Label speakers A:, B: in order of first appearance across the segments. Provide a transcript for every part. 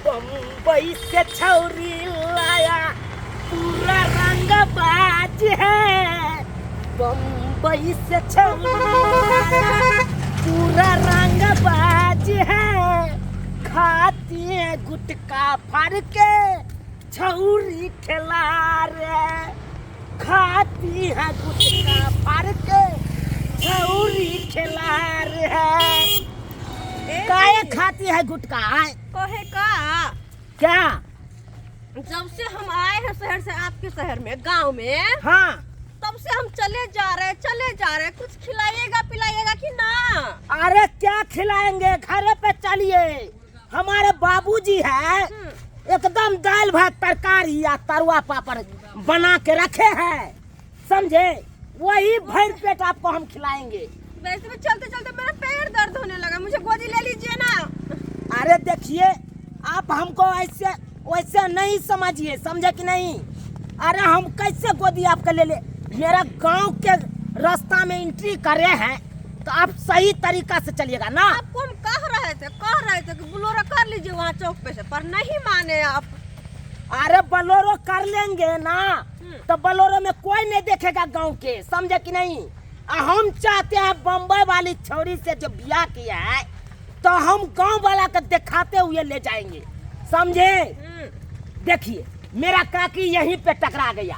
A: बम्बई से छौरी लाया पूरा रंग बाज है, बम्बई से छौरी लाया पूरा रंग बाज है, खाती है गुटखा फाड़ के छौरी ठेला रे, खाती है गुटखा फाड़ के छौरी ठेला रे। काहे खाती है गुटखा? आए
B: कहे का
A: क्या?
B: जब से हम आए हैं शहर से आपके शहर में गांव में,
A: हाँ,
B: तब से हम चले जा रहे चले जा रहे, कुछ खिलाइएगा पिलाइएगा कि ना?
A: अरे क्या खिलाएंगे, घर पे चलिए, हमारे बाबूजी है एकदम दाल भात तरकारी या तरुआ पापड़ बना के रखे हैं, समझे, वही भर पेट आपको हम खिलाएंगे।
B: वैसे भी चलते चलते मेरा पैर दर्द होने लगा, मुझे गोदी ले लीजिए ना।
A: अरे देखिए, आप हमको ऐसे वैसे नहीं समझिए, समझे कि नहीं? अरे हम कैसे गोदी आपका ले ले, मेरा गांव के रास्ता में एंट्री करे हैं तो आप सही तरीका से चलिएगा ना।
B: आपको हम कह रहे थे कि बोलेरो कर लीजिए वहाँ चौक पे से, पर नहीं माने आप।
A: अरे बोलेरो कर लेंगे ना तो बोलेरो में कोई नहीं देखेगा गांव के, समझे कि नहीं? आ हम चाहते हैं बम्बई वाली छोरी से जो ब्याह किया है तो हम गांव वाला को दिखाते हुए ले जाएंगे, समझे? देखिए मेरा काकी यहीं पे टकरा गया।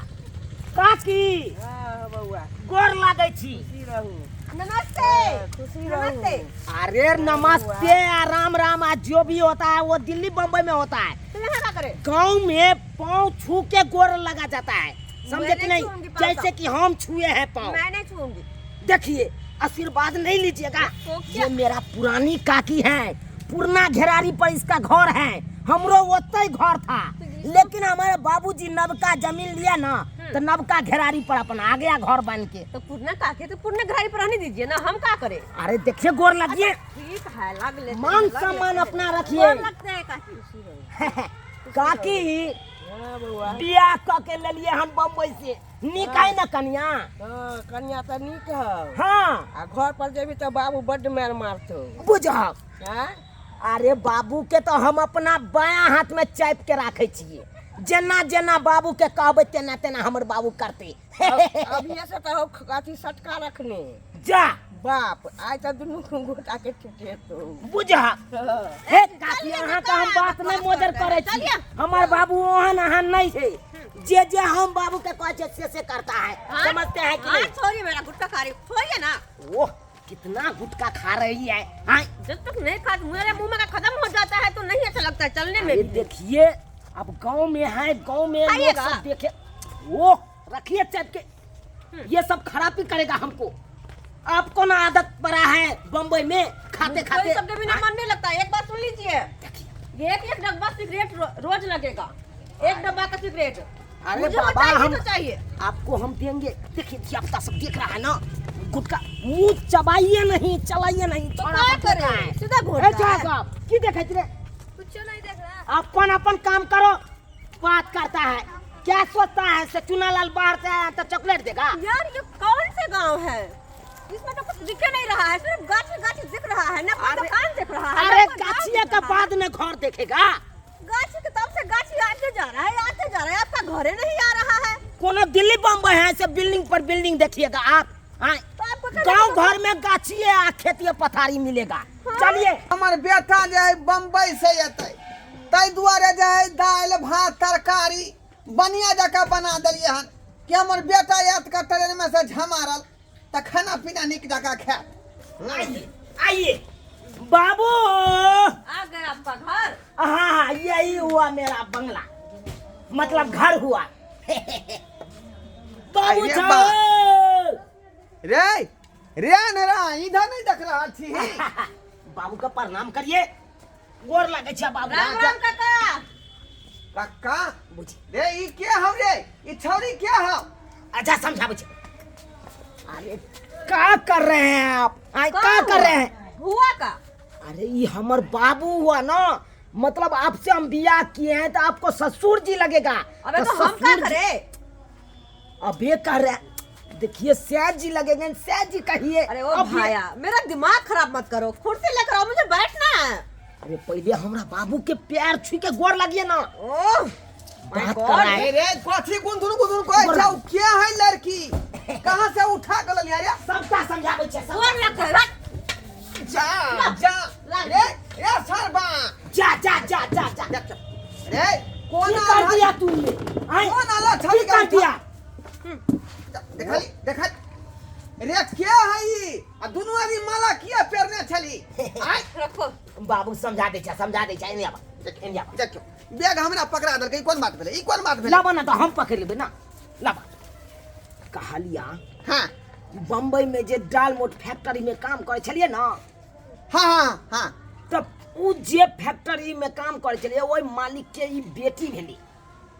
A: काकी
C: हाँ बउआ,
A: गोर लागे छी।
C: खुशी रहू।
B: नमस्ते।
C: खुशी रहू।
B: नमस्ते।
A: अरे नमस्ते, राम राम, आज जो भी होता है वो दिल्ली बम्बई में होता है,
B: तो यहाँ क्या करे?
A: गांव में पाँव छू के गोर लगा जाता है, समझे कि
B: मैं
A: नहीं?
B: नहीं छूऊंगी पाँव।
A: जैसे कि हम छुए हैं पाँव।
B: मैं नहीं छूऊंगी।
A: देखिए आशीर्वाद नहीं लीजिएगा।
B: तो क्या?
A: ये मेरा पुरानी काकी है, पुरना घेरारी पर इसका घर है, हमरो ओतई घर था, लेकिन हमारे बाबूजी नबका जमीन लिया ना तो नबका घेरारी पर अपन आ गया घर बन के।
B: तो पुरना काकी तो पुरना घेरारी पर रहने दीजिए ना, हम क्या करें?
A: अरे देखिए गोर लगिए।
B: ठीक है, लग लेते हैं,
A: मान
B: लग लेते
A: सम्मान
B: हैं।
A: अपना रखिए।
B: गोर लगते हैं काकी।
A: काकी
C: हाँ बउआ,
A: बियाह क के लेलिए हम बम्बई से, नीक है ना कनिया?
C: हाँ कनिया तो नीक है।
A: हाँ।
C: आ घर पर जेबी तो बाबू बड्ड मार मारतो।
A: बुझब।
C: हाँ?
A: अरे बाबू के तो हम अपना बायां हाथ में चापि के राखे छिए, जेना जेना बाबू के कहबै तेना तेना हमर बाबू करते।
C: अभी से तो हो अथी सटका रखने।
A: जा
C: बाप आइ तो दुनू गोटा के टूटेतो।
A: बुझा। हे काकी, अहाँ के हम बात नहीं मोजर करे छी, हमर बाबू ओहन अहाँ नहीं छै, जे जे हम बाबू के कहै छै से से करता है,
B: हाँ?
A: समझते हैं कि
B: हाँ
A: नहीं?
B: छोड़िए मेरा गुटखा खा रही, छोड़िए ना।
A: ओह कितना गुटखा खा रही है। हाँ?
B: जब तक नहीं खा मेरे मुंह में का खत्म हो जाता है तो नहीं अच्छा लगता है चलने में
A: अरे
B: भी।
A: देखिए अब गांव में है, गांव में लोग
B: खाइएगा।
A: सब देखे, वो रखिए चट के, ये सब खराबी करेगा हमको। आपको ना आदत पड़ा है बम्बई में खाते
B: कोई
A: खाते।
B: सब के बिना मन नहीं लगता है। एक बात सुन लीजिए, एक एक डब्बा सिगरेट रोज लगेगा, एक डब्बा का सिगरेट।
A: अरे
B: मुझे वो
A: बाबा,
B: चाहिए
A: हम
B: तो चाहिए।
A: आपको हम देंगे। देखिए धियापुता सब देख रहा है ना, गुटखा मुंह चबाइए नहीं, चलाइए नहीं,
B: तो
A: थोड़ा
B: क्या
A: सा
B: करे?
A: देखा है।
B: सीधा घोट
A: ए,
B: रहा है।
A: साहब, की देखे रे?
B: कुछ नहीं देख रहा।
A: अपन अपन काम करो, बात करता है, क्या सोचता है से चुनालाल बाहर से आया तो चॉकलेट देगा?
B: यार ये कौन से गांव है, इसमें तो कुछ दिख नहीं रहा है, सिर्फ गाछ गाछ दिख रहा है ना, कोई
A: अरे-
B: दुकान दिख रहा है,
A: अरे
B: ना कोई गाँव
A: गाछिया
B: दिख
A: का
B: रहा है।
A: बाद में घर देखेगा।
B: गाछ के तब से गाछ आते जा रहा है, आते जा रहा है, आपका घरे नहीं आ रहा है।
A: कोनो दिल्ली बम्बई है से बिल्डिंग पर बिल्डिंग देखिएगा आप। हाँ,
B: तो आपको क्या
A: गांव
B: लगता है?
A: घर में गाछिए आ खेती पथारी मिलेगा।
B: हाँ।
A: चलिए
D: हमर बेटा जे है बम्बई से एतै ताहि दुआरे जे है दालि भात तरकारी बढ़िया जकाँ बना देलियै हन कि हमर बेटा आयत के ट्रेन में से झमारल तऽ खाना पीना नीक जकाँ खायत।
A: आइए आइए बाबू,
B: आ गया आपका घर।
A: हाँ यही हुआ मेरा बंगला, मतलब घर हुआ। बाबू
D: अरे
A: जाओ।
D: रे रे नरा इधर नहीं देख रहल छी।
A: बाबू का प्रणाम करिए, गोर लगे छै बाबू।
B: राम राम काका।
D: कक्का
A: बुझी
D: रे ई के हौ रे, ई छौरी के हौ?
A: अच्छा समझाबै छै। अरे का कर रहे हैं आप? आय का कर रहे हैं?
B: हुआ का?
A: अरे ये हमर बाबू हुआ ना, मतलब आपसे हम बियाह किए हैं तो आपको ससुर जी लगेगा।
B: अबे तो हम का
A: ससुर जी-
B: करे?
A: अबे कर रहे हैं। देखिए सैद जी लगेंगे, सैद जी कहिए।
B: अरे ओ
A: अब ये-
B: भाया मेरा दिमाग खराब मत करो, कुर्सी लेकर आओ, मुझे बैठना है।
A: अरे पहले हमरा बाबू के पैर छू के गोर लगिए ना।
B: ओह
A: बात
B: God.
A: कर रहा है।
D: अरे रे कथी गुंधुन गुंधुन कहै छौ? के है लड़की, कहाँ से उठा के ललिया रे?
A: सबटा समझाबै छै सब।
B: गोर लग रहा
D: जा जा रे रे सरबा,
A: जा जा जा जा जा।
D: देख रे
A: की
D: कोना
A: कर दिया तूने? आय
D: कोन आला
A: की
D: छवि
A: कर दिया?
D: देखली देखली रे के है ई? आ दुनू आदमी माला किया पेरने छली? आय
B: रखो।
A: बाबू समझा दै छै, समझा दै छै। एने आबा, एने आबा।
D: देखियौ बैग हमरा पकड़ा देलकै, ई कोन बात भेलै? ई कोन बात भेलै?
A: लाबा ना तऽ हम पकड़ लेबै ना, लाबा। कहलिया
D: हाँ
A: बम्बई में जे डाल मोट फैक्ट्री में काम करै छलियै ना,
D: हाँ हाँ हाँ,
A: तऽ उ जे फैक्ट्री में काम करै छलियै ओहि मालिक के ई बेटी भेलै।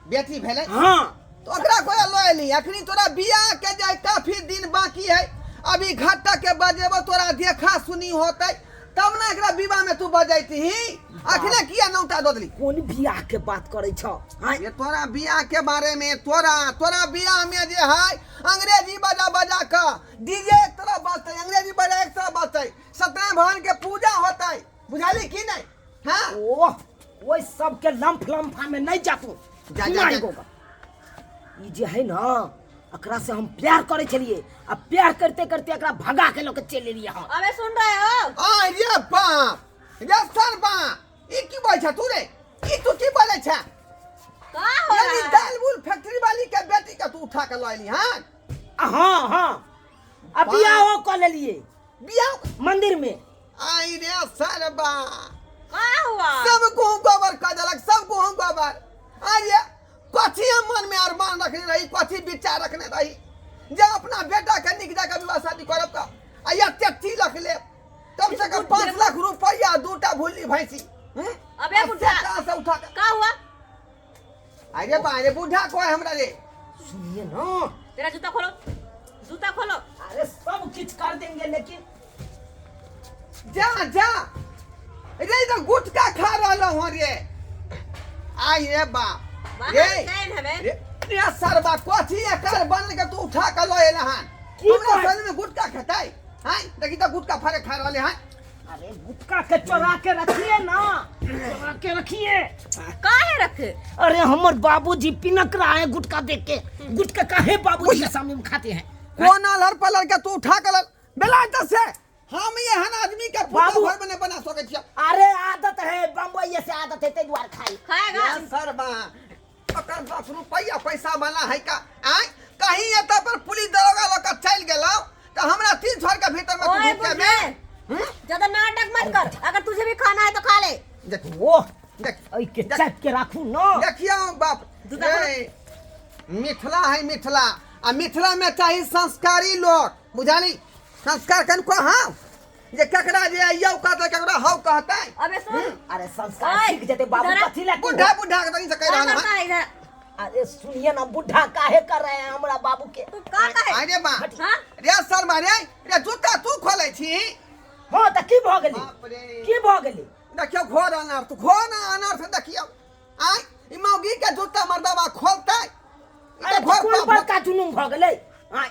D: बेटी भेलै?
A: हाँ।
D: तो ओकरा कोई लऽ एली? अखनी तोरा बियाह के जाय काफी दिन बाकी है, अभी घाटा के बजेबो तोरा देखा सुनी होतै तब ना एकरा विवाह में तू बजैती। अखने किया नौता दऽ देली?
A: कोन बियाह के बात करै छौ? आँय?
D: ये तोरा बियाह के बारे में, तोरा तोरा बियाह में जे है अंग्रेजी बजा बजा क डीजे एक तरफ बजतै, अंग्रेजी बजा एक तरफ बजतै, सत्यनारायण भगवान के पूजा होतै, बुझाली की नहीं? हाँ
A: ओह ओहि सबके लम्फ लम्फा में नहीं जातू।
D: जा, जा,
A: नहीं
D: जा।
A: गोगा। ई जे है ना एकरा से हम प्यार करे छलिए, आ प्यार करते करते एकरा भगा के लऽ के चलि एलिए हम।
B: अबे सुन रहे हो?
D: आ रे बाप रे सरबा, ई की बोलै छ तू रे? ई तू की बोलै छ?
B: का हो रहा
D: यानी
B: है?
D: दाल बुल फैक्ट्री वाली के बेटी के तू उठा के लऽ एली? हाँ
A: हाँ हाँ, आ बियाहो कऽ लेलिए
D: बियाह
A: मंदिर में।
D: आई रे सरबा,
B: का हुआ?
D: सब गहूँ गोबर कऽ देलक, सब गहूँ गोबर। अरे कथी हम मन में अरमान रखने रही, कथी विचार रखने रही जे अपना बेटा के निक जाके विवाह शादी करब का आ एते तिलक लेब, कम से कम 5 लाख रुपया, दूटा भुल्ली भैंसी। हम्म?
B: अबे
D: आ
B: बुढ़ा।
D: से कहाँ से उठा के?
B: का हुआ?
D: अरे बा रे बूढ़ा कोई हमरा रे।
A: सुनिए ना,
B: तेरा जूता खोलो, जूता खोलो।
A: अरे सब किछ कर देंगे लेकिन
D: जा जा रे, तो गुटखा खा रहल हूँ रे। आई रे बाप
B: बाहर
D: रे
B: चैन हमें।
D: रे रे सरबा, कथी एकर बनल के तू उठा के लऽ एला हन?
A: की
D: हमरा
A: कहै?
D: शरीर में गुटखा खेतै? हैं देखी तऽ गुटखा फाड़े खा रहले हन।
A: अरे गुटखा के चोरा के रखिए ना, चोरा के रखिए।
B: काहे रखे?
A: अरे हमर बाबूजी पिनक रहा है गुटखा देख के। गुटखा काहे बाबूजी के सामने में खाते हैं?
D: कोन अलहर पलहर के तू उठा के लऽ बेला तऽ से हम एहन आदमी के
A: बाबू।
D: घर में नहीं बना सकै छियै।
A: अरे आदत है, बम्बई से आदत है, ते दुआर खाई
B: खाएगा।
D: ये सरबा, ओकर 10 रुपैया पैसा वाला है का? आय कहीं एतऽ पर पुलिस दरोगा लऽ के चलि गेलौ तऽ हमरा 3 छोड़ के भीतर में तू
B: ओए
D: ढुक जेबे।
B: बुढ़े, ज्यादा नाटक मत कर, अगर तुझे भी खाना है तो खा ले।
D: देख
A: वो
D: देख
A: ऐ के चाप के राखू ना।
D: देखियौ बाप
B: दूधा खोलो।
D: रे, मिथिला है मिथिला, आ मिथिला में चाही संस्कारी लोग, बुझाली? संस्कार कनको हाँ जे केकरा जे यौ कहतै केकरा हौ कहतै।
B: अबे सुन,
A: अरे संस्कार
B: ओए,
A: सीख जेते बाबू,
B: इधर आ।
A: कथी ला तू?
D: बूढ़ा बूढ़ा के तनी से कहि
B: क्या
D: रहल
B: करता
D: हन।
B: है इधर?
A: अरे सुनिए ना, बूढ़ा काहे कर रहे हैं हमरा बाबू के?
B: तू का कहे?
D: अरे बा
B: हाँ?
D: रे शर्मा रे, रे जूता तू खोलै छी?
A: हाँ तऽ की भऽ गेलै?
D: बाप रे।
A: की भऽ गेलै?
D: देखियौ घोर अनर्थ, घोर अनर्थ। देखियौ आय ई मौगी के जूता मर्दबा खोलतै? ई
A: अरे
D: तऽ घोर
A: कोन
D: पाप।
A: बड़का जुलुम भऽ गेलै? आय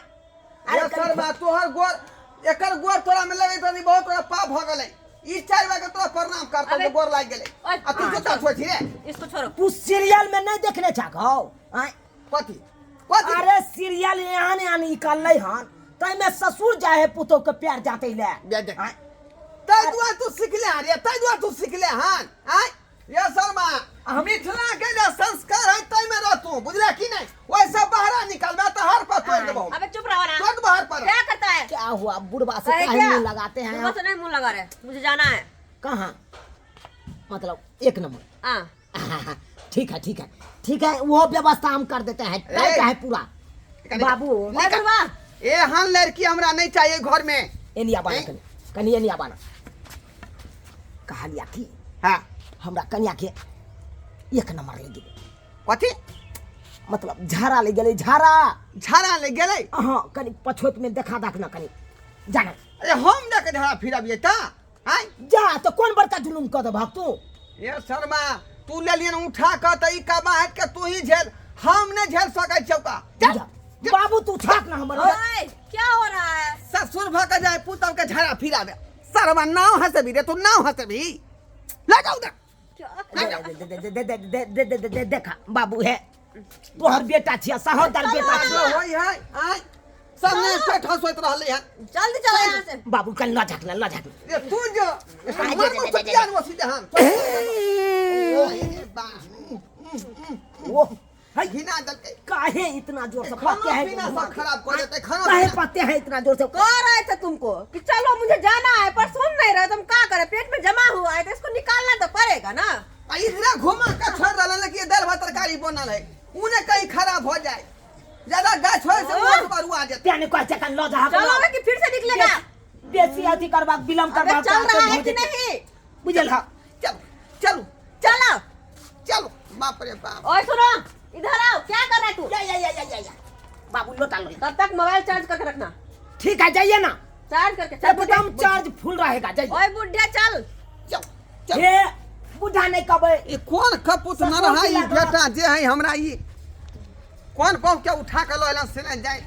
D: अरे
A: अरे
D: शर्मा, तोहर गोर एकर गोर तोरा में लगैत रहै, बहुत तोरा पाप भऽ गेलै। ई 4 बार के तोरा प्रणाम करतौ
B: अबे।
D: जे गोर लागि गेलै,
B: ओए,
D: आ तू
B: हाँ,
D: जूता
B: छोड़।
D: छोड़ छी रे।
B: इसको छोड़ो।
A: तू सीरियल में नहीं देखने छा हौ? आय
D: कथी कथी?
A: अरे सीरियल एहन एहन निकललै हन, ताहिमे ससुर जाए है पुतोह के प्यार जाते ले।
D: बे देख।
A: आय
D: तै दुआरे तू सिखले हन रे, तै दुआरे तू सिखले हन। आय ये शर्मा, मिथिला के जे संस्कार है तै में रह तू, बुझले कि नहीं? वैसे बाहर निकलबे तऽ हर पर तोड़ देबौ।
B: अबे चुप रहो ना,
D: तोड़ देबौ हर पर।
B: क्या करता है?
A: क्या हुआ बुढ़वा से
B: अरे
A: काहे
B: क्या?
A: मुंह लगाते हैं?
B: बुढ़वा से नहीं मुंह लगा रहे, मुझे जाना है।
A: कहाँ? मतलब एक नंबर।
B: हाँ
A: ठीक है ठीक है ठीक है, वो व्यवस्था हम कर देते हैं, तय
D: ए।
A: है पूरा। बाबू
B: ओए बुढ़वा,
D: एहन लड़की हमरा नहीं चाहिए घर में।
A: एनिया बाना
D: ए?
A: कनी कनी एनिया बाना। कहलिया की
D: हाँ
A: हमरा कनिया के एक नंबर ले गेलै।
D: कथी?
A: मतलब झाड़ा ले गेलै, झाड़ा।
D: झाड़ा ले गेलै?
A: हाँ कनी पछोत में देखा दाख ना कनी जाना।
D: अरे हम जाके झाड़ा फिरबियै तऽ आय
A: जा तो कौन बड़का जुलुम कऽ देबहक तू?
D: ये शर्मा, तू लेलियन उठा कऽ तऽ ई कबाहट के तू ही झेल, हम नहीं झेल सकै छियौ का। चल,
A: जा। बाबू तू छाक ना हमर।
B: ओए क्या हो रहा है?
D: ससुर भऽ के जाय पुतहु के झाड़ा फिराबे। शर्मा नाव हंसबी रे तू, नाव हंसबी। ले जाओ उधर।
A: दे दे दे दे दे दे दे दे दे देखा बाबू है तोहर बेटा छिया सहोदर बेटा छिया
D: होई है आय सब ने पेट हंसोइत रहले हन
B: जल्दी चलो यहाँ से
A: बाबू कल न झकना न झकना
D: ये तू जो
A: आ,
D: मार
A: जा,
D: मुझ
A: जा, जा,
D: जान वो सीधे हम
A: ओ
D: है घिना दलकै
A: काहे इतना जोर से
D: खाना
A: पत्ते हैं
D: पीना सब खराब कर देते खाना
A: काहे
D: पीना
A: पत्ते हैं इतना जोर से
B: कह रहे थे तुमको कि चलो मुझे जाना है पर सुन नहीं रहे तुम क्या करे पेट में जमा हुआ है तो इसको निकालना तो पड़ेगा ना
D: आ इधरे घुमा के छोड़ रहल है कि दाल भात तरकारी बनल है उने कहीं खराब हो जाए ज्यादा गाछ होय से मोट बरुआ जेतै
A: त्याने कह चकन ल जा
B: चलोगे कि फिर से निकलेगा
A: बेसी अथी करबाक विलम्ब
B: अबे
A: करबाक
B: चल रहा है कि नहीं
A: बुझल हा
D: चलो चलो
B: चलो
D: चलो बाप रे बाप
B: ओए सुनो इधर आओ क्या कर रहा है तू
A: या या या या या या बाबू लोटा लो
B: तब तक मोबाइल चार्ज करके रखना
A: ठीक है जाइए ना
B: चार्ज करके चल बुढ़िया।
A: एकदम चार्ज फुल रहेगा जाइए
B: ओए बुढ़िया चल
D: चलो चलो
A: हे बूढ़ा नहीं कबे
D: ई कोन कपूत न रहा ई बेटा जे है हमरा ई कोन बहु के उठा के लऽ एलन से नहि जाय।